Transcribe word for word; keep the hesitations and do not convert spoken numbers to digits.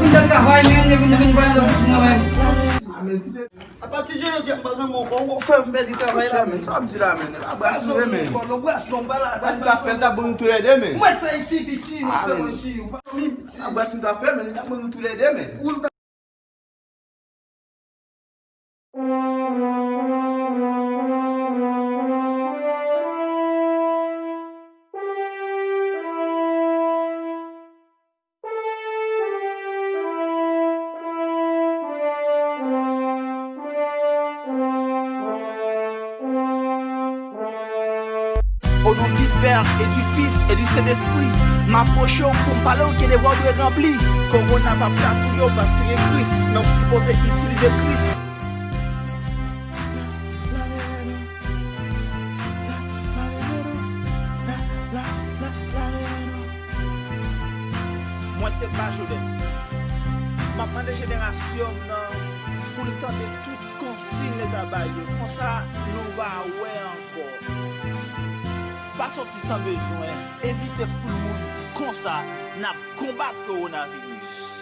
Vin fè travay, men, depi nou vin pran lòt sou mwen, men. Apati de jodi a, m pa zanmi w ankò, ou fè m pèdi travay la, men. Sa w ap di la, men? Abras nou, men. Abras nou, abras nou. Abras nou ta fè, l ta ban nou toulède, men. Mwen fè isi, piti, mwen fè mwen si. Abras nou ta fè, men, li ta ban nou toulède, men. O non di Pè e di Fis e di Sentespri, m apwoche w pou m pale w gen devwa w dwe ranpli. Kowona p ap ka touye w paske w gen Kris, men w sipoze itilize Kris. Mwen se Bajodens. M ap mande jenerasyon m nan pou l tande tout konsiy Leta bay yo. Konsa, nou va wè ankò. Pa sòti san bezwen, evite foul moun, konsa n ap konbat kowonaviris.